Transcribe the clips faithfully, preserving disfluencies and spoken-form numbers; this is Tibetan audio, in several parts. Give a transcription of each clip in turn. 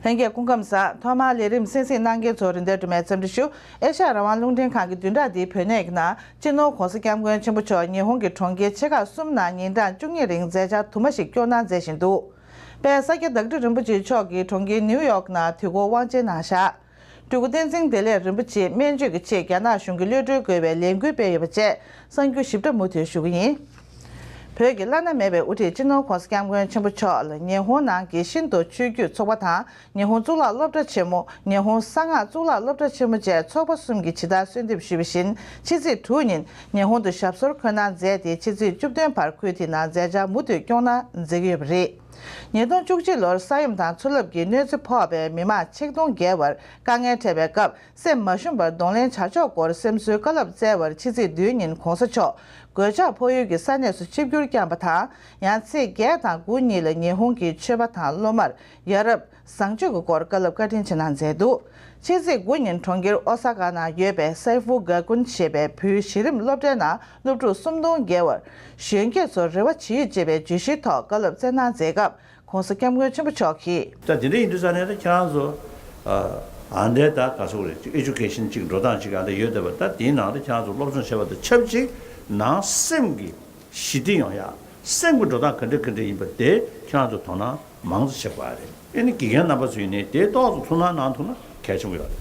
ལྷན་རྒྱས་སྐུ་ཁམས་བཟང་། ཐོག་མར་ལས་རིམ་གསན་གཟིགས་གནང་མཁན་ཚོ་རིན་ལྡན་སྒྲོལ་མས་འཚམས་འདྲི་ཞུ། ཨེ་ཤ་ཡ་རང་དབང་རླུང་འཕྲིན་ཁང་གི་བདུན་ཕྲག་འདིའི་བོད་གནས་ཀྱི་ནང་སྤྱི་ནོར་༧གོང་ས་༧སྐྱབས་མགོན་ཆེན་པོ་མཆོག་ཉི་ཧོང་གི་གྲོང་ཁྱེར་ཆེ་ཁག་གསུམ་ནང་ཉིན་གྲངས་བཅུ་གཉིས་རིང་མཛད་འཆར་དུ་མ་ཞིག་སྐྱོང་གནང་མཛད་བཞིན་འདུག་དཔལ་ས་སྐྱ་བདག་ཁྲི་རིན་པོ་ཆེ་མཆོག་གིས་གྲོང་ཁྱེར་ནིའུ་ཡོག་ནང་དུས་འཁོར་དབང་ཆེན་གནང་བཞག་སྤྲུལ་སྐུ་བསྟན་འཛིན་བདེ་ལེགས་རིན་པོ་ཆེ་སྨན་བཅོས་ཀྱི་ཆེད་རྒྱ་ནག་གཞུང་གི་གློད་གྲོལ་དགོས་པའི་ལས་འགུལ་སྤེལ་ཡོད་པ་བཅས་གསར་འགྱུར་ཞིབ་ཕྲ་མུ་མཐུད་ཞུ་གི་ཡིན། བོད་ཀྱི་བླ་ན་མེད་པའི་དབུ་ཁྲིད་སྤྱི་ནོར་༧གོང་ས་༧སྐྱབས་མགོན་ཆེན་པོ་མཆོག་ལ་ཉི་ཧོང་ནང་གི་ཤིན་ཏོ་ཆོས་བརྒྱུད་ཚོགས་པ་དང་ཉི་ཧོང་གཙུག་ལག་སློབ་གྲྭ་ཆེན་མོ། ཉི་ཧོང་གསང་སྔགས་གཙུག་ལག་སློབ་གྲྭ་ཆེན་མོ་བཅས་ཚོགས་པ་གསུམ་གྱིས་ཇི་ལྟར་གསོལ་འདེབས་ཞུས་པ་བཞིན་ཕྱི་ཚེས་དྲུག་ཉིན་ཉི་ཧོང་དུ་ཞབས་སོར་འཁོད་གནང་མཛད་དེ་ཕྱི་ཚེས་བཅུ་བདུན་བར་ཁུལ་དེའི་ནང་མཛད་འཆར་མུ་མཐུད་སྐྱོང་གནང་མཛད་ཀྱི་ཡོད་པ་རེད། ཉིས་སྟོང་བཅུ་གཅིག་ལོར་ས་ཡོམ་དང་མཚོ་རླབས་ཀྱི་གནོད་འཚེ་ཕོག་པའི་མི་མང་ཆིག་སྟོང་བརྒལ་བར་དཀའ་ངལ་འཕྲད་པའི་སྐབས་སེམས་མ་ཞུམ་པར་གདོང་ལེན་བྱ་ཕྱོགས་སྐོར་སེམས་གསོའི་བཀའ་སློབ་སྩལ་བར་ཕྱི་ཚེས་བདུན་ཉིན་༧གོང་ས་མཆོག་གོད་ཆག་ཕོག་ཡུལ་གྱི་ས་གནས་སུ་ཆིབས་བསྒྱུར་བསྐྱངས་པ་དང་། ཡང་ཚེས་བརྒྱད་དང་དགུ་གཉིས་ལ་ཉི་ཧོང་གི་ཆོས་པ་དང་སློབ་མར་ཡ་རབས་བཟང་སྤྱོད་ཀྱི་སྐོར་བཀའ་སློབ་བཀའ་དྲིན་ཆེ་གནང་མཛད་འདུག་ཕྱི་ཚེས་དགུ་ཉིན་གྲོང་ཁྱེར་ཨོ་ས་ཀ་ནང་ཡོད་པའི་སའི་ཧྥུ་ག་ཀུན་ཞེས་པའི་བོད་གཞི་རིམ་སློབ་གྲྭའི་ནང་སློབ་ཕྲུག་སུམ་སྟོང་བརྒལ་བར་གཞོན་སྐྱེས་ཚོར་རེ་བ་བྱེད་ཡུལ་ཅེས་པའི་བརྗོད་གཞིའི་ཐོག་བཀའ་སློབ་སྩལ་གནང་མཛད་སྐབས་༧གོང་ས་༧སྐྱབས་མགོན་ཆེན་པོ་མཆོག་གིས། ད་དེ་འདྲ་ཡིན་དུས་ཙང་ནས་ད་ཁྱེད་རང་ཚོ་ཨ་འདྲའི་ད་ག་སོག་རེད། ཨེ་ཇུ་ཀེ་ཤན་གཅིག་འགྲོ་སྟངས་གཅིག་ཨ་འདྲ་ཡོད་བསྡད་པ། ད་དེའི་ནང་དུ་ཁྱེད་རང་ཚོ་སློབ་སྦྱོང་བྱས་པ་དང་ཆབས་ཅིག་ནང་སེམས་ཀྱི་ཞི་བདེ་ཡོང་ཡ། སེམས་ཀྱི་འགྲོ་སྟངས་ག་འདྲ་ག་འདྲ་ཡིན་པ་དེ་ཁྱེད་རང་ཚོ་དོ་སྣང་མང་ཙམ་བྱེད་དགོས་རེད། ཨེ་ནི་དགེ་རྒན་རྣམ་པ་ཚོ་ཡིན་ནའི་དེ་ཏོག་ཙམ་ཐུགས་སྣང་གནང་ཐུབ་ན་གལ་ཆེན་པོ་ཡོད་རེད།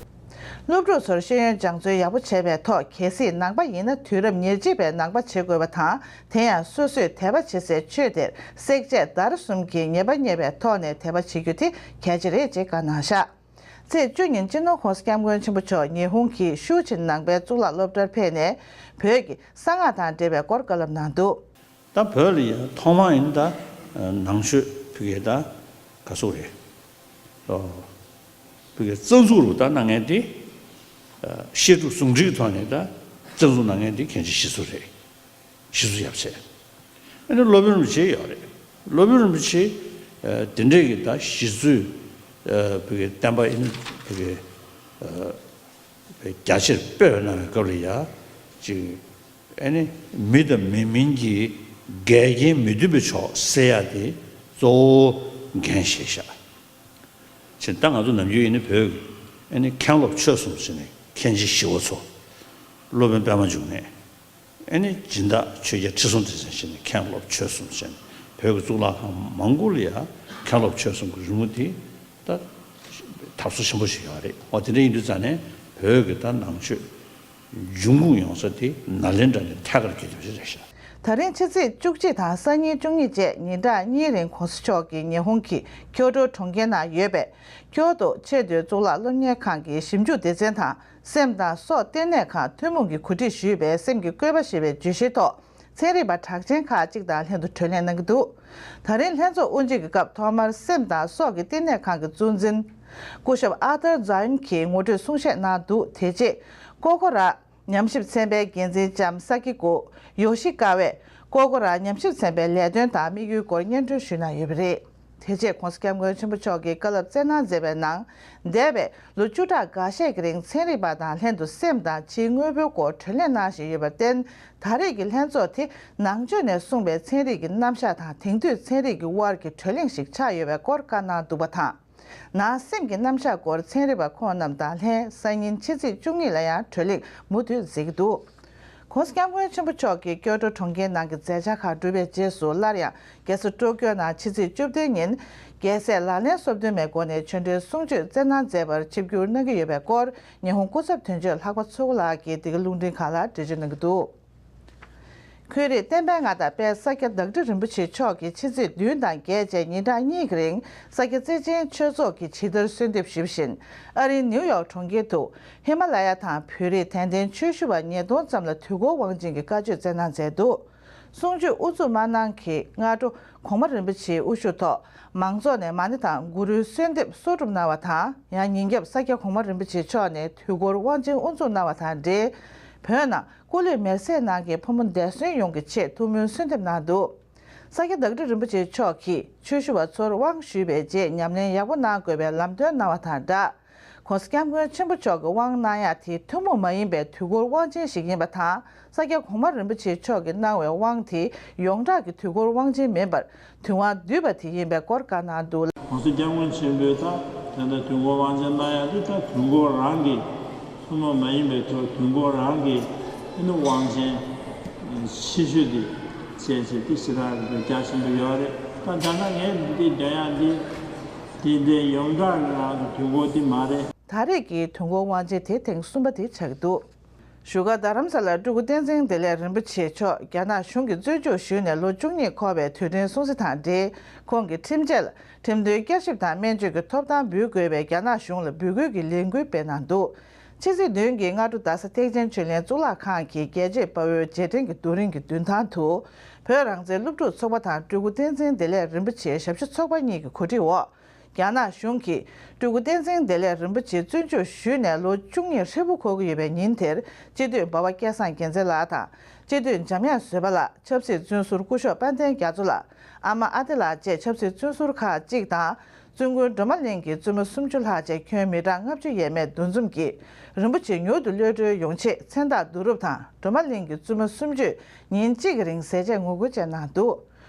སློབ་ཕྲུག་ཚོར་ཤེས་ཡོན་སྦྱང་བརྩོན་ཡག་པོ་བྱས་པའི་ཐོག་གལ་སྲིད་ནང་པ་ཡིན་ན་དུས་རབས་ཉེར་གཅིག་པའི་ནང་པ་བྱེད་དགོས་པ་དང་། དེ་ཡང་སོ་སོས་དད་པ་བྱེད་སའི་ཆོས་དེར་བསྲེག་བཅད་བརྡར་གསུམ་གྱི་ཉེས་པ་རྙེད་པའི་ཐོག་ནས་དད་པ་བྱེད་རྒྱུ་དེ་གལ་ཆེ་རེད་ཅེས་བཀའ་གནང་བཞག་ཚེས་བཅུ་ཉིན་སྤྱི་ནོར་༧གོང་ས་༧སྐྱབས་མགོན་ཆེན་པོ་མཆོག་ཉི་ཧོང་གི་ཤུའུ་ཆིན་ནང་པའི་གཙུག་ལག་སློབ་གྲྭར་ཕེབས་ནས་བོད་ཀྱི་གསང་སྔགས་དང་འབྲེལ་བའི་སྐོར་བཀའ་སློབ་གནང་འདུག་ད་བོད་ལ་ཡང་ཐོག་མ་ཡིན་ད་ནང་ཆོས་ཕ་གི་ད་ག་སོག་རེད། ཨོ། ཕ་གི་རྩ་འཛུགས་རུ་ད་གནང་མཁན་དེ་བཤད་སྒྲུབ་ཟུང་འབྲེལ་གྱི་ཐོག་ནས་ད་རྩ་འཛུགས་གནང་མཁན་དེ་མཁན་ཆེན་ཞི་འཚོ་རེད། ཞི་འཚོ་ཡབ་སྲས། ཨ་ནི་སློབ་དཔོན་རིན་པོ་ཆེ་ཡོད་རེད། སློབ་དཔོན་རིན་པོ་ཆེ་དེ་འདྲས་ཀྱི་ད་ཞི་འཚོའི་ཕ་གི་བསྟན་པ་ཨ་ནི་ཕ་གི་རྒྱ་ཆེར་སྤེལ་བའི་གནང་བའི་སྐབས་ལ་ཡ་ཅིག་ཨ་ནི་མི་དང་མི་མིན་གྱི་འགལ་རྐྱེན་མི་མཐུན་པའི་ཕྱོགས་སེལ་ཡ་དེ་གཙོ་བོ་འགན་བཞེས་ཤག་ཕྱིན་ད་ང་ཚོ་ནམ་རྒྱུན་ཡིན་ན་བོད་ཀྱི་ཨ་ནི་མཁན་སློབ་ཆོས་གསུམ་ཟེར་ནས་མཁན་ཆེན་ཞི་བ་འཚོ། སློབ་དཔོན་པད་མ་འབྱུང་གནས། ཨ་ནི་སྦྱིན་བདག་ཆོས་རྒྱལ་ཁྲི་སྲོང་ལྡེ་བཙན་ཟེར་ནས་མཁན་སློབ་ཆོས་གསུམ་ཟེར་ནས་བོད་ཀྱི་གཙུག་ལག་ཁང་མང་པོ་ལ་ཡ་མཁན་སློབ་ཆོས་གསུམ་གྱི་རི་མོ་དེ་ད་ཐབས་ཚུལ་ཆེན་པོ་ཞིག་ཡོད་རེད། འོ་དེ་འདྲ་ཡིན་དུས་ཙང་ནས་བོད་ཀྱི་ད་ནང་ཆོས་འབྱུང་ཁུངས་ཡོང་ས་དེ་ནཱ་ལེནྡྲ་ནས་ཐད་ཀར་བརྒྱུད་བསྡད་པ་ཞིག་རེད་ཤག་དེ་རིང་ཕྱི་ཚེས་བཅུ་གཅིག་དང་སང་ཉིན་བཅུ་གཉིས་བཅས་ཉིན་གྲངས་གཉིས་རིང་༧གོང་ས་མཆོག་གིས་ཉི་ཧོང་གི་ཀྱོ་ཀྲོ་གྲོང་ཁྱེར་ནང་ཡོད་པའི་ཀྱོ་ཏོ་ཆེས་མཐོའི་གཙུག་ལག་སློབ་གཉེར་ཁང་གི་ཞིབ་འཇུག་སྡེ་ཚན་དང་སེམས་དང་སྲོག་ལྟེ་གནས་ཁང་ཐུན་མོང་གིས་གོ་སྒྲིག་ཞུས་པའི་སེམས་ཀྱི་བཀོད་པ་ཞེས་པའི་བརྗོད་གཞིའི་ཐོག་ཚན་རིག་པ་གྲགས་ཅན་ཁག་ཅིག་དང་ལྷན་དུ་གྲོས་གླེང་གནང་གི་འདུག་དེ་རིང་ལྷན་ཚོགས་དབུ་འབྱེད་ཀྱི་སྐབས་ཐོག་མར་སེམས་དང་སྲོག་གི་ལྟེ་གནས་ཁང་གི་གཙོ་འཛིན་སྐུ་ཞབས་ཨར་ཐར་ཛ་ཡོན་གྱིས་ངོ་སྤྲོད་གསུང་བཤད་གནང་འདུག་དེ་རྗེས་ཀོ་ཀོ་ར་ཉམས་ཞིབ་ཚན་པའི་འགན་འཛིན་ལྕམ་ས་ཀི་ཀོ་ཡོ་ཤི་ཀ་ཝས་ཀོ་ཀོ་ར་ཉམས་ཞིབ་ཚན་པའི་ལས་དོན་དང་དམིགས་ཡུལ་སྐོར་སྙན་སྒྲོན་ཞུས་གནང་ཡོད་པ་རེད། དེ་རྗེས་༧གོང་ས་༧སྐྱབས་མགོན་ཆེན་པོ་མཆོག་གིས་བཀའ་སློབ་སྩལ་གནང་མཛད་པའི་ནང་། འདས་པའི་ལོ་བཅུ་ཕྲག་འགའ་ཤས་ཀྱི་རིང་ཚན་རིག་པ་དང་ལྷན་དུ་སེམས་དང་ཕྱིའི་དངོས་པོའི་སྐོར་གྲོས་གླེང་གནང་བཞིན་ཡོད་པར་བརྟེན། ད་རེས་ཀྱི་ལྷན་ཚོགས་དེ་ནང་ཆོས་ནས་གསུངས་པའི་ཚན་རིག་གི་རྣམ་གཞག་དང་དེང་དུས་ཚན་རིག་གི་དབར་གྱི་གྲོས་གླེང་ཞིག་ཆགས་ཡོད་པའི་སྐོར་བཀའ་གནང་འདུག་པ་དང་། ནང་སེམས་ཀྱི་རྣམ་གཞག་སྐོར་ཚན་རིག་པ་ཁོང་རྣམས་དང་ལྷན་སང་ཉིན་ཕྱི་ཚེས་བཅུ་གཉིས་ལ་ཡང་གྲོས་གླེང་མུ་མཐུད་མཛད་ཀྱི་འདུག ༸གོང་ས་༸སྐྱབས་མགོན་ཆེན་པོ་མཆོག་གིས་ཀྱོ་ཀྲོ་གྲོང་ཁྱེར་ནང་གི་མཛད་འཆར་ཁག་གྲུབ་པའི་རྗེས་སུ་སླར་ཡང་རྒྱལ་ས་ཀྲོ་ཀྱོ་ནང་ཕྱི་ཚེས་བཅུ་བདུན་ཉིན་རྒྱལ་སྲས་ལག་ལེན་སོ་བདུན་མའི་སྒོ་ནས་ཆོས་འབྲེལ་གསུང་ཆོས་སྩལ་གནང་མཛད་པར་ཆིབས་བསྒྱུར་གནང་གི་ཡོད་པའི་སྐོར་ཉི་ཧོང་སྐུ་ཚབ་དོན་གཅོད་ལྷག་པ་མཚོ་སྐྱིད་ལགས་ཀྱིས་འདི་ག་རླུང་འཕྲིན་ཁང་ལ་འགྲེལ་བརྗོད་གནང་གི་འདུག་ཁོས་རིགས་བསྟན་པའི་མངའ་བདག་དཔལ་ས་སྐྱ་བདག་ཁྲི་རིན་པོ་ཆེ་མཆོག་གིས་ཕྱི་ཚེས་བདུན་དང་བརྒྱད་བཅས་ཉིན་གྲངས་གཉིས་ཀྱི་རིང་ས་སྐྱ་བརྩེ་ཆེན་ཆོས་ཚོགས་ཀྱིས་ཇི་ལྟར་གསོལ་འདེབས་ཞུས་པ་བཞིན་ཨ་རིའི་ནིའུ་ཡོག་གྲོང་ཁྱེར་དུ་ཧི་མ་ལ་ཡ་དང་བོད་རིགས་དད་ལྡན་ཆོས་ཞུ་བ་ཉིས་སྟོང་ཙམ་ལ་དུས་འཁོར་དབང་ཆེན་གྱི་བཀའ་ཆོས་སྩལ་གནང་མཛད་འདུག་གསུང་ཆོས་དབུ་འཛུགས་མ་གནང་གི་སྔ་དྲོ་གོང་མ་རིན་པོ་ཆེའི་དབུ་བཞུགས་ཐོག་མང་ཚོགས་ནས་མ་ཎི་དང་གུ་རུའི་གསོལ་འདེབས་གསོག་སྒྲུབ་གནང་བ་དང་། ཡང་ཉིན་རྒྱབ་ས་སྐྱ་གོང་མ་རིན་པོ་ཆེ་མཆོག་ནས་དུས་འཁོར་དབང་ཆེན་དབུ་འཛུགས་གནང་བ་དང་འབྲེལ། བོད་ནང་སྐུ་ལུས་མེར་སྲེག་གནང་མཁན་ཕོ་མོ་འདས་གསོན་ཡོངས་ཀྱི་ཆེད་ཐུགས་སྨོན་གསོལ་འདེབས་གནང་འདུག་ས་སྐྱ་བདག་ཁྲི་རིན་པོ་ཆེ་མཆོག་གིས་ཆོས་ཞུ་བ་ཚོར་དབང་ཞུས་པའི་རྗེས་ཉམས་ལེན་ཡག་པོ་གནང་དགོས་པའི་ལམ་སྟོན་གནང་བ་དང་སྦྲགས། ༸གོང་ས་༸སྐྱབས་མགོན་ཆེན་པོ་མཆོག་གི་དབང་གནང་ཡ་དེ་ཐུན་མོང་མ་ཡིན་པའི་དུས་འཁོར་དབང་ཆེན་ཞིག་ཡིན་པ་དང་། ས་སྐྱ་གོང་མ་རིན་པོ་ཆེ་མཆོག་གིས་གནང་བའི་དབང་དེ་ཡོངས་གྲགས་ཀྱི་དུས་འཁོར་དབང་ཆེན་མིན་པར་དུས་དབང་བསྡུས་པ་དེ་ཡིན་པའི་སྐོར་བཀའ་གནང་འདུག ༸གོང་ས་༸སྐྱབས་མགོན་ཆེན་པོས་ད་ ད་ལྟ་དུས་འཁོར་དབང་ཆེན་གནང་ཡག་དེ་ད་དུས་འཁོར་རང་གི་སྲུང་མ་མ་ཡིན་པའི་ཐོག་དུས་འཁོར་རང་གི་ཨ་ནི་དབང་ཆེན་ཆེ་ཤོས་དེ་བྱས་བྱས་དེ་ཞེ་དྲག་རེད་རྒྱ་ཆེན་པོ་ཡོད་རེད། ད་ད་ལྟ་ངས་འདི་འདོན་ཡག་འདི་དེ་འདྲའི་ཡོངས་གྲགས་རང་གི་དུས་འཁོར་དེ་མ་རེད། ད་རེས་ཀྱི་དུས་འཁོར་དབང་ཆེན་དེ་ཐེངས་གསུམ་པ་དེ་ཆགས་ཀྱི་འདུག་བཞུགས་སྒར་རྡ་རམ་ས་ལར་སྤྲུལ་སྐུ་བསྟན་འཛིན་བདེ་ལེགས་རིན་པོ་ཆེ་མཆོག་རྒྱ་ནག་གཞུང་གིས་བཙོན་འཇུག་ཞུས་ནས་ལོ་བཅུ་གཉིས་འཁོར་བའི་དུས་དྲན་སྲུང་བརྩི་དང་འབྲེལ། ཁོང་གི་ཁྲིམས་ཆད་ལ་ཁྲིམས་དོན་བསྐྱར་ཞིབ་དང་སྨན་བཅོས་ཀྱི་ཐོབ་ཐང་འབུལ་དགོས་པའི་རྒྱ་ནག་གཞུང་ལ་འབོད་སྐུལ་གྱི་ལས་འགུལ་སྤེལ་གནང་འདུག་ཕྱི་ཚེས་བདུན་གྱི་སྔ་དྲོ་རྡ་ས་ཐེག་ཆེན་ཆོས་གླིང་གཙུག་ལག་ཁང་གི་རྒྱལ་གཅེས་དཔའ་བོའི་རྗེས་དྲན་གྱི་རྡོ་རིང་གི་མདུན་ཐང་དུ། བོད་རང་བཙན་སློབ་ཕྲུག་ཚོགས་པ་དང་སྤྲུལ་སྐུ་བསྟན་འཛིན་བདེ་ལེགས་རིན་པོ་ཆེའི་ཞབས་ཞུ་ཚོགས་པ་གཉིས་ཀྱི་གོ་སྒྲིག་འོག་རྒྱ་ནག་གཞུང་གིས་སྤྲུལ་སྐུ་བསྟན་འཛིན་བདེ་ལེགས་རིན་པོ་ཆེ་བཙོན་འཇུག་ཞུས་ནས་ལོ་བཅུ་གཉིས་ཧྲིལ་པོ་འཁོར་གྱི་ཡོད་པའི་ཉིན་དེར་སྤྱི་འཐུས་འབའ་བ་སྐལ་བཟང་རྒྱལ་མཚན་ལགས་དང་། སྤྱི་འཐུས་འཇམ་དབྱངས་བཟོད་པ་ལགས། ཆབ་སྲིད་བཙོན་ཟུར་སྐུ་ཞབས་དཔལ་ལྡན་རྒྱ་མཚོ་ལགས། ཨ་མ་ཨ་ཏི་ལགས་བཅས་ཆབ་སྲིད་བཙོན་ཟུར་ཁག་ཅིག་དང་། བཙུན་དགོན་སྒྲོལ་མ་གླིང་གི་བཙུན་མོ་སུམ་ཅུ་ལྷག་བཅས་ཁྱོན་མི་གྲངས་ལྔ་བཅུ་ཡས་མས་འདུ་འཛོམས་ཀྱིས། རིན་པོ་ཆེ་མྱུར་དུ་གློད་གྲོལ་ཡོང་ཆེད་མཚན་རྟགས་བསྡུ་རུབ་དང་། སྒྲོལ་མ་གླིང་གི་བཙུན་མོ་སུམ་ཅུས་ཉིན་གཅིག་གི་རིང་ཟས་བཅད་ངོ་རྒོལ་བཅས་གནང་འདུག་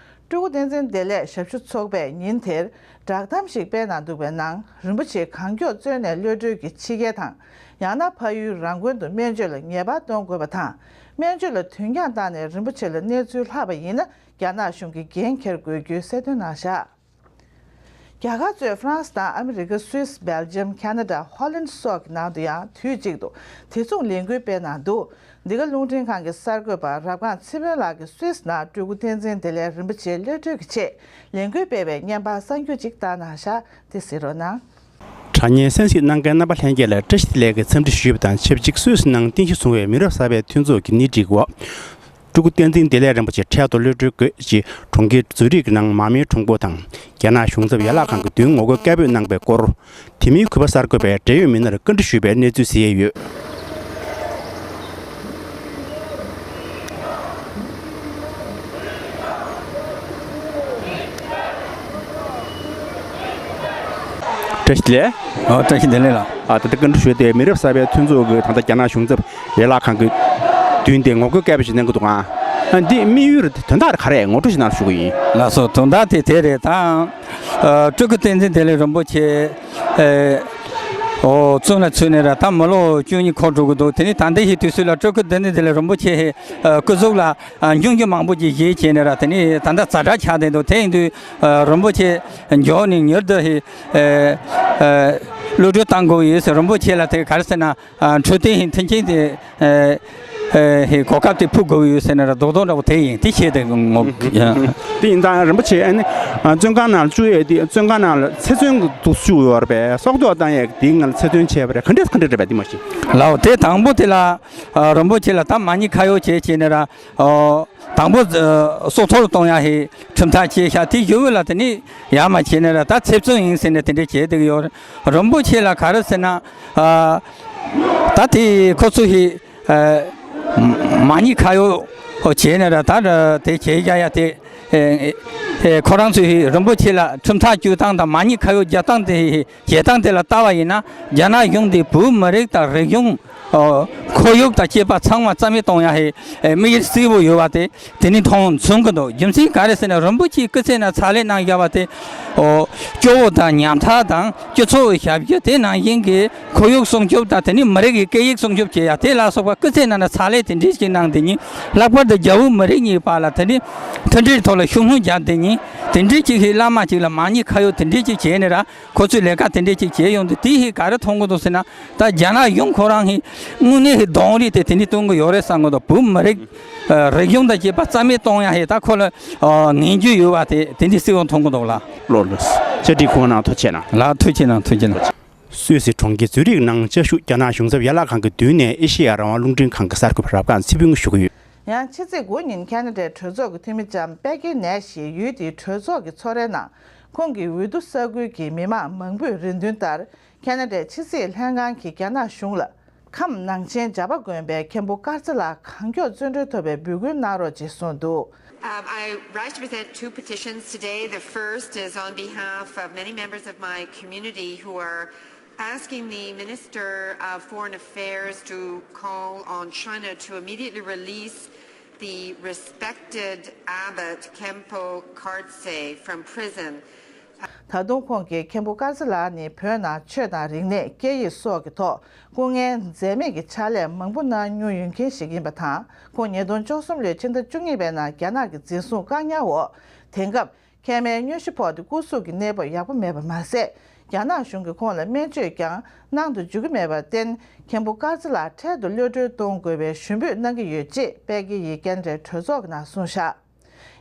སྤྲུལ་སྐུ་བསྟན་འཛིན་བདེ་ལེགས་ཞབས་ཞུ་ཚོགས་པས་ཉིན་དེར་བསྒྲགས་གཏམ་ཞིག་སྤེལ་གནང་འདུག་པའི་ནང་། རིན་པོ་ཆེ་གང་མགྱོགས་བཙོན་ནས་གློད་གྲོལ་གྱིས་ཕྱི་རྒྱལ་དང་། ཡང་ན་ཕ་ཡུལ་རང་དགོན་དུ་སྨན་བཅོས་ལ་ངེས་པར་གཏོང་དགོས་པ་དང་། སྨན་བཅོས་ལ་དུས་འགྱངས་བཏང་ནས་རིན་པོ་ཆེ་ལ་གནས་ཚུལ་ལྷག་པ་ཡིན་ན། རྒྱ་ནག་གཞུང་གིས་འགན་འཁྱེར་དགོས་རྒྱུའི་གསལ་སྟོན་གནང་བཞག་རྒྱ་གར་གཙོས་ཧྥ་རན་སི་དང་ཨ་མི་རི་ཀ། སུད་སི། སྦེལ་ཇམ། ཁ་ན་ཌ། ཧོ་ལན་སོགས་ཀྱི་ནང་དུ་ཡང་དུས་གཅིག་ཏུ་དེ་མཚུངས་ལས་འགུལ་སྤེལ་གནང་འདུག་འདི་ག་རླུང་འཕྲིན་ཁང་གི་གསར་འགོད་པ་རབ་སྒང་ཚེ་དཔོན་ལགས་ཀྱིས་སུད་སི་ནང་སྤྲུལ་སྐུ་བསྟན་འཛིན་བདེ་ལེགས་རིན་པོ་ཆེ་གློད་གྲོལ་གྱི་ཆེད་ལས་འགུལ་སྤེལ་བའི་བརྙན་པར་གསར་འགྱུར་ཅིག་བཏང་གནང་བཞག་དེ་གཟིགས་རོགས་གནང་། དྲ་བརྙན་གསན་གཟིགས་གནང་མཁན་རྣམ་པ་ལྷན་རྒྱས་ལ་བཀྲ་ཤིས་བདེ་ལེགས་ཀྱི་འཚམས་འདྲི་ཞུས་པ་དང་ཆབས་ཅིག་སུད་སི་ནང་རྟེན་གཞི་བཟུང་བའི་མི་རབས་གསར་པའི་མཐུན་ཚོགས་ཀྱི་སྣེ་ཁྲིད་འོག་སྤྲུལ་སྐུ་བསྟན་འཛིན་བདེ་ལེགས་རིན་པོ་ཆེ་འཕྲལ་དུ་གློད་གྲོལ་དགོས་ཞེས་གྲོང་ཁྱེར་ཛུ་རིག་གི་ནང་མར་མེའི་གྲོང་པོ་དང་རྒྱ་ནག་གཞུང་ཚབ་ཡན་ལག་ཁང་གི་མདུན་ངོ་རྒོལ་སྐད་འབོད་གནང་པའི་སྐོར། དེ་མིན་གུས་པ་གསར་འགོད་པས་འབྲེལ་ཡོད་མི་སྣར་བཀའ་འདྲི་ཞུས་པའི་གནས་ཚུལ་གཟིགས་ཡས་ཡོད། བཀྲ་ཤིས་བདེ་ལེགས། ཨོ། བཀྲ་ཤིས་བདེ་ལེགས་ལགས། ཨ། ད་ལྟ་བཀའ་འདྲི་ཞུས་ཏེ་མི་རབས་གསར་པའི་མཐུན་ཚོགས་ཀྱི་ད་ལྟ་རྒྱ་ནག་གཞུང་ཚབ་ཡན་ལག་ཁང་གི་མདུན་དེ་ངོ་རྒོལ་སྐད་འབོད་ཞིག་གནང་གི་འདུག་ཨང་། ཨ། འདི་དམིགས་ཡུལ་དོན་དག་ག་རེ་ངོ་སྤྲོད་ཞིག་གནང་ཞུ་གི་ཡིན། ལགས་སོ། དོན་དག་དེ་དེ་རེད། ད་སྤྲུལ་སྐུ་བསྟན་འཛིན་བདེ་ལེགས་རིན་པོ་ཆེ། ཨོ། བཙོན་ལ་ཚུད་ནས་ར་ད་མི་ལོ་བཅུ་གཉིས་འཁོར་འགྲོ་གི་འདུག་དེ་ནི་ད་ལྟའི་ཧི་དུས་ཚོད་ལ་སྤྲུལ་སྐུ་བསྟན་འཛིན་བདེ་ལེགས་རིན་པོ་ཆེ་ཧི་སྐུ་གཟུགས་ལ་འབྱུང་འགྱུར་མང་པོ་ཅིག་བཞེས་བྱས་ནས་ར་དེ་ནི་ད་ལྟ་ཛ་དྲག་ཆགས་བསྡད་འདུག་དེ་ཡིན་དུས་རིན་པོ་ཆེ་མགྱོགས་ནས་མྱུར་དུ་ཧི་གློད་གྲོལ་བཏང་དགོས་ཡོད་ཟེར། རིན་པོ་ཆེ་ལ་དེ་ག་རེ་ཟེར་ན། འཕྲོད་བསྟེན་ཧི་མཐུན་རྐྱེན་དེ། ཨེ། ཨེ། ཧེ། གོ་སྐབས་དེ་ཕུལ་དགོས་ཡོད་ཟེར་ན་ར་རྡོག་རྡོག་འདྲ་པོ་དེ་ཡིན། དེ་བྱས་ཏེ་ངོ་། དེ་ཡིན་ཙང་རིན་པོ་ཆེ་ཨ་ནི་བཙོན་ཁང་ནང་བཅུག་ཡས་དེ་བཙོན་ཁང་ནང་ལ་ཚེ་བཙོན་དུ་བཅུག་ཡོད་རེད་པས། སྲོག་ཐོག་བཏང་ཡས་དེའི་ངང་ལ་ཚེ་བཙོན་བྱས་པ་རེད། ག་འདྲས་ག་འདྲས་རེད་པས་དེ་མ་ཤེས། ལའོ། དེ་དང་པོ་དེ་ལ་རིན་པོ་ཆེ་ལ་ད་མ་ཉེས་ཁ་གཡོག་བྱས་བྱས་ནས་ར། དང་པོ་སྲོག་ཐོག་ལ་གཏོང་ཡ་ཧེ་ཁྲིམས་ཐག་བཅད་ཤག་དེ་ཡོད་ལ་དེ་ནི་ཡ་མ་བྱས་ནས་ར་ད་ཚེ་བཙོན་ཡིན་ཟེར་ནས་དེ་འདྲས་བྱས་བསྡད་ཀྱི་ཡོད་རེད། རིན་པོ་ཆེ་ལ་ག་རེ་ཟེར་ན། ད་དེ་ཁོ་ཚོ་ཧེ། མ་ཉེས་ཁ་གཡོག་བྱས་ནས་ར་ད་དེ་བྱས་རྒྱ་ཡ་དེ། ཁོ་རང་ཚོས་རིན་པོ་ཆེ་ལ་ཁྲིམས་ཐག་གཅོད་སྟངས་དང་མ་ཉེས་ཁ་གཡོག་རྒྱག་སྟངས་དེ་བྱེད་སྟངས་དེ་ལ་ལྟ་བ་ཡིན་ན་རྒྱ་ནག་གཞུང་དེ་བོད་མི་རིགས་དང་རིག་གཞུང་ཁོར་ཡུག་དང་བཅས་པ་ཚང་མ་རྩ་མེད་གཏོང་ཡ་ཧེ་དམིགས་ཡུལ་གཙོ་བོ་ཡོད་པ་དེ་དེ་ནི་མཐོང་མཚོན་གྱི་འདུག་རྒྱུ་མཚན་ག་རེ་ཟེར་ན་རིན་པོ་ཆེའི་སྐུ་ཚེ་ན་ཕྱག་ལས་གནང་བཞག་པ་དེ་སྐྱོ་བོ་དང་ཉམ་ཐག་དང་སྤྱི་ཚོགས་ཞབས་ཞུ་དེ་ནང་བཞིན་གྱི། ཁོར་ཡུག་སྲུང་སྐྱོབ་དང་དེ་ནི་མི་རིགས་ཀྱི་སྐད་ཡིག་སྲུང་སྐྱོབ་བྱེད་ཡ་དེ་ལ་སོགས་པ་སྐུ་ཚེ་ནང་ན་ཕྱག་ལས་དེ་འདྲས་ཅིག་གནང་དེ་ཉིད་ལྷག་པར་དུ་རྒྱ་བོད་མི་རིགས་གཉིས་བར་ལ་དེ་ནི་མཐུན་སྒྲིལ་ཐོག་ལ་ཤུགས་སྣོན་རྒྱག་དེ་ཉིད་དེ་འདྲས་ཅིག་ཧི་བླ་མ་ཅིག་ལ་མ་ཉེས་ཁ་གཡོག་དེ་འདྲས་ཅིག་བྱས་ནས་ར་ཁོ་ཚོས་ལས་ཀ་དེ་འདྲས་ཅིག་བྱས་ཡོང་དུས་དེ་ཧི་ག་རེ་མཐོང་གི་འདུག་ཟེར་ན་ད་རྒྱ་ནག་གཞུང་ཁོ་རང་ཧི་དངོས་གནས་ཧི་གདོང་རིས་དེ་དེ་འདྲས་སྟོན་གི་ཡོད་རེད་བསམ་གི་འདུག་བོད་མི་རིགས་རིག་གཞུང་དང་བཅས་པ་རྩ་མེད་གཏོང་ཡ་ཧི་ད་ཁོ་ལ་ངན་ཇུས་ཡོད་པ་དེ་དེ་འདྲས་གསལ་པོ་མཐོང་གི་འདུག་ལ། ལགས་ལགས། བཅར་འདྲི་གོ་གནང་། ཐུགས་རྗེ་གནང་། ལགས། ཐུགས་རྗེ་གནང་། ཐུགས་རྗེ་གནང་། སུད་སི་གྲོང་ཁྱེར་ཛུ་རིག་ནང་བཅའ་བཞུགས་རྒྱ་ནག་གཞུང་ཚབ་ཡན་ལག་ཁང་གི་མདུན་ནས་ཨེ་ཤེ་ཡ་རང་དབང་རླུང་འཕྲིན་ཁང་གི་གསར་འགོད་པ་རབ་སྒང་ཚེ་ཕུན་ཞུ་གི་ཡོད། ཡང་ཕྱི་ཚེས་དགུ་ཉིན་ཁ་ན་ཌའི་གྲོས་ཚོགས་ཀྱི་འཐུས་མི་ལྕམ་པེ་ཀི་ནེ་ཞིག་ཡུལ་དེའི་གྲོས་ཚོགས་ཀྱི་ཚོགས་རའི་ནང་ཁོང་གིས་འོས་བསྡུ་ས་ཁུལ་གྱི་མི་མང་མང་པོས་རེ་འདུན་ལྟར་ཁ་ན་ཌའི་ཕྱི་སྲིད་ལྷན་ཁང་གིས་རྒྱ་ནག་གཞུང་ལ། ཁམས་ནང་ཆེན་ཇག་པ་དགོན་པའི་མཁན་པོ་དཀར་ཚེ་ལགས་གང་མགྱོགས་བཙོན་གྲོལ་ཐོབ་པའི་འབོད་སྐུལ་གནང་རོགས་ཅེས་གསུངས་འདུག Um, I rise to present two petitions today. The first is on behalf of many members of my community who are asking the Minister of Foreign Affairs to call on China to immediately release the respected abbot Khenpo Kartse from prison. ད་དུང་ཁོང་གིས་མཁན་པོ་དཀར་རྩེ་ལགས་ནི་བོད་ནང་ཆོས་དང་རིག་གནས། སྐད་ཡིག་སོགས་ཀྱི་ཐོག་སྐུ་ངལ་འཛེམས་མེད་ཀྱི་ཕྱག་ལས་མང་པོ་གནང་མྱོང་ཡོད་མཁན་ཞིག་ཡིན་པ་དང་། ཁོང་ཉིས་སྟོང་བཅུ་གསུམ་ལོའི་ཕྱི་ཟླ་བཅུ་གཉིས་པའི་ནང་རྒྱ་ནག་གི་འཛིན་བཟུང་བཀག་ཉར་འོག་དེང་སྐབས་མཁལ་མའི་མྱོས་བྱེད་ཕོག་སྟེ་སྐུ་གཟུགས་ཀྱི་གནས་བབ་ཡག་པོ་མེད་པ་མ་ཟད། རྒྱ་ནག་གཞུང་གིས་ཁོང་ལ་སྨན་བཅོས་ཀྱང་གནང་དུ་འཇུག་གི་མེད་པར་བརྟེན། མཁན་པོ་དཀར་རྩེ་ལགས་འཕྲལ་དུ་གློད་གྲོལ་གཏོང་དགོས་པའི་ཞུ་འབོད་གནང་གི་ཡོད་ཅེས་སྤེལ་རྒྱས་ཡིག་སྐད་འཕྲིན་གྲོས་ཚོགས་ཀྱི་ནང་གསུངས་བཞག་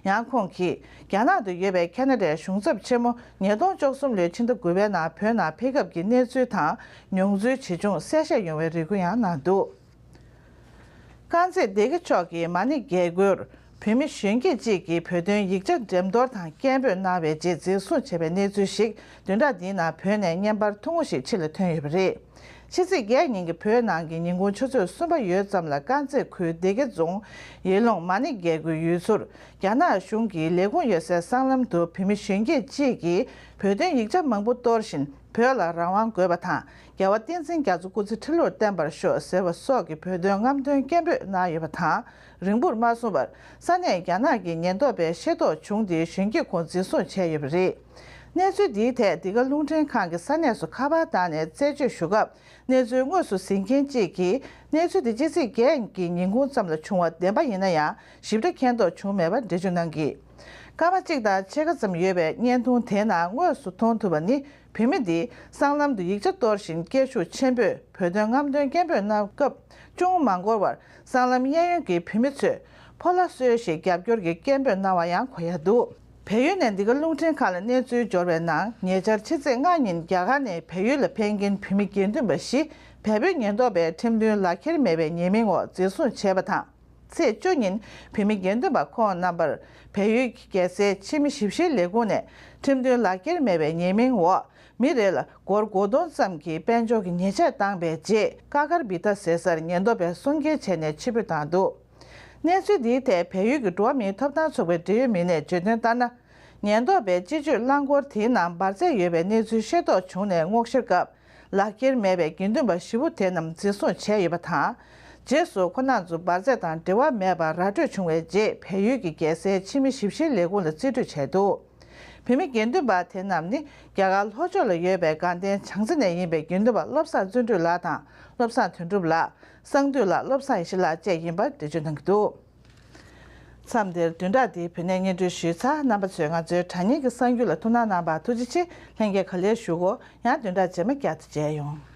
ཡང་ཁོང་གིས་རྒྱ་ནག་ཏུ་ཡོད་པའི་ཁ་ན་ཌའི་གཞུང་ཚབ་ཆེན་མོ་ཉིས་སྟོང་བཅུ་གསུམ་ལོའི་ཕྱི་ཟླ་དགུ་པའི་ནང་བོད་ནང་ཕེབས་སྐབས་ཀྱི་གནས་ཚུལ་དང་མྱོང་ཚོར་ཇི་བྱུང་གསལ་བཤད་ཡོང་བའི་རེ་སྐུལ་ཡང་གནང་འདུག་དཀར་མཛེས་སྡེ་དགེ་ཕྱོགས་ཀྱི་མ་ཎི་རྒྱལ་སྐུར་བོད་མི་གཞོན་སྐྱེས་གཅིག་གིས་བོད་དོན་ཡིག་ཆ་འགྲེམས་གཏོར་དང་སྐད་འབོད་གནང་བའི་རྗེས་འཛིན་བཟུང་བྱས་པའི་གནས་ཚུལ་ཞིག་བདུན་ཕྲག་འདིའི་ནང་བོད་ནས་བརྙན་པར་ཐུང་ངུ་ཞིག་ཕྱི་ལ་ཐོན་ཡོད་པ་རེད། ཕྱི་ཚེས་བརྒྱད་ཉིན་གྱི་བོད་ནང་གི་ཉིན་གུང་ཆུ་ཚོད་གསུམ་པ་ཡོལ་ཙམ་ལ་དཀར་མཛེས་ཁུལ་སྡེ་དགེ་རྫོང་ཡེ་ལུང་མ་ཎི་རྒྱལ་སྐུའི་ཡུལ་ཚོར་རྒྱ་ནག་གཞུང་གི་ལས་ཁུངས་ཡོད་སའི་སྲང་ལམ་དུ་བོད་མི་གཞོན་སྐྱེས་གཅིག་གིས་བོད་དོན་ཡིག་ཆ་མང་པོ་གཏོར་བཞིན་བོད་ལ་རང་དབང་དགོས་པ་དང་། རྒྱལ་བ་བསྟན་འཛིན་རྒྱ་མཚོ་སྐུ་ཚེ་ཁྲི་ལོར་བརྟན་པར་ཤོག་ཟེར་བ་སོགས་ཀྱི་བོད་དོན་རྔམ་སྟོན་སྐད་འབོད་གནང་ཡོད་པ་དང་། རིང་པོར་མ་སོང་བར་ས་གནས་རྒྱ་ནག་གི་ཉེན་རྟོག་པས་ཤེས་རྟོགས་བྱུང་སྟེ་གཞོན་སྐྱེས་ཁོང་འཛིན་བཟུང་བྱས་ཡོད་པ་རེད། གནས་ཚུལ་འདིའི་ཐད་འདི་ག་རླུང་འཕྲིན་ཁང་གིས་ས་གནས་སུ་ཁ་པར་བཏང་ནས་རྩད་གཅོད་ཞུ་སྐབས། གནས་ཚུལ་དངོས་སུ་ཟིན་མཁན་གཅིག་གིས་གནས་ཚུལ་དེ་ཕྱི་ཚེས་བརྒྱད་ཀྱི་ཉིན་གུང་ཙམ་ལ་བྱུང་བ་བདེན་པ་ཡིན་ན་ཡང་ཞིབ་ཕྲ་མཁྱེན་རྟོགས་བྱུང་མེད་པར་འགྲེལ་བརྗོད་གནང་གིས། སྐར་མ་གཅིག་དང་ཕྱེད་ཀ་ཙམ་ཡོད་པའི་བརྙན་ཐུང་དེའི་ནང་དངོས་སུ་མཐོང་ཐུབ་པ་ནི། བུད་མེད་འདིས་སྲང་ལམ་དུ་ཡིག་ཆ་གཏོར་བཞིན་སྐད་ཤུགས་ཆེན་པོས་བོད་དོན་རྔམ་སྟོན་སྐད་འབོད་གནང་སྐབས། ཅུང་མ་འགོར་བར་སྲང་ལམ་གཡས་གཡོན་གྱི་བུད་མེད་ཚོས་ཕོ་ལྷ་གསོལ་ཞེས་རྒྱབ་སྐྱོར་གྱི་སྐད་འབོད་གནང་བ་ཡང་གོ་ཡ་འདུག་བལ་ཡུལ་ནས་འདི་ག་རླུང་འཕྲིན་ཁང་ལ་གནས་ཚུལ་འབྱོར་བའི་ནང་། ཉེ་ཆར་ཕྱི་ཚེས་ལྔ་ཉིན་རྒྱ་གར་ནས་བལ་ཡུལ་ལ་ཕེབས་མཁན་བོད་མི་དགེ་འདུན་པ་བཞི་བལ་པོའི་ཉེན་རྟོག་པས་ཁྲིམས་མཐུན་ལག་འཁྱེར་མེད་པའི་ཉེས་མིང་འོག་འཛིན་བཟུང་བྱས་པ་དང་། ཚེས་བཅུ་ཉིན་བོད་མི་དགེ་འདུན་པ་ཁོང་རྣམ་པར་བལ་ཡུལ་གྱི་རྒྱལ་སའི་ཕྱི་མི་ཞིབ་བཤེར་ལས་ཁུངས་ནས་ཁྲིམས་མཐུན་ལག་འཁྱེར་མེད་པའི་ཉེས་མིང་འོག་མི་རེ་ལ་སྒོར་དགུ་སྟོང་ཙམ་གྱི་དཔལ་འབྱོར་གྱི་ཉེས་ཆད་བཏང་བའི་རྗེས། ཀ་ཀར་བི་ཏ་ཟེར་སར་ཉེན་རྟོག་པས་སྲུང་སྐྱེལ་བྱས་ནས་ཕྱིར་འབུད་བཏང་འདུག་གནས་ཚུལ་འདིའི་ཐད་བལ་ཡུལ་གྱི་འགྲོ་བ་མིའི་ཐོབ་ཐང་ཚོགས་པའི་འབྲེལ་ཡོད་མི་སྣས་བརྗོད་དོན་ལྟར་ན། ཉེན་རྟོག་པས་སྤྱི་སྤྱོད་རླངས་འཁོར་དེའི་ནང་འབར་རྫས་ཡོད་པའི་གནས་ཚུལ་ཤེས་རྟོགས་བྱུང་ནས་སྔོག་བཤེར་སྐབས། ལག་འཁྱེར་མེད་པའི་དགེ་འདུན་པ་བཞི་པོ་དེ་རྣམས་འཛིན་བཟུང་བྱས་ཡོད་པ་དང་། རྗེས་སུ་ཁོ་རྣམ་ཚོ་འབར་རྫས་དང་འབྲེལ་བ་མེད་པར་ར་སྤྲོད་བྱུང་བའི་རྗེས། བལ་ཡུལ་གྱི་རྒྱལ་སའི་ཕྱི་མི་ཞིབ་བཤེར་ལས་ཁུངས་ལ་རྩིས་སྤྲོད་བྱས་འདུག་བོད་མི་དགེ་འདུན་པ་དེ་རྣམས་ནི་རྒྱ་གར་ལྷོ་ཕྱོགས་ལ་ཡོད་པའི་དགའ་ལྡན་བྱང་རྩེ་ནས་ཡིན་པའི་དགེ་འདུན་པ་བློ་བཟང་བརྩོན་འགྲུས་ལགས་དང་། བློ་བཟང་དོན་གྲུབ་ལགས། གསང་འདུས་ལགས། བློ་བཟང་ཡེ་ཤེས་ལགས་བཅས་ཡིན་པར་འགྲེལ་བརྗོད་གནང་གི་འདུག་མཚམས་འདིར་བདུན་ཕྲག་འདིའི་བོད་གནས་སྙན་སྒྲོན་ཞུས་ཚར། རྣམ་པ་ཚོས་ང་ཚོའི་དྲ་བརྙན་གྱི་གསར་འགྱུར་ལ་ཐུགས་སྣང་གནང་བར་ཐུགས་རྗེ་ཆེ། ལྷན་རྒྱས་ག་ལེར་བཞུགས་གོ། ཡང་བདུན་ཕྲག་རྗེས་མ་བསྐྱར་དུ་མཇལ་ཡོང་།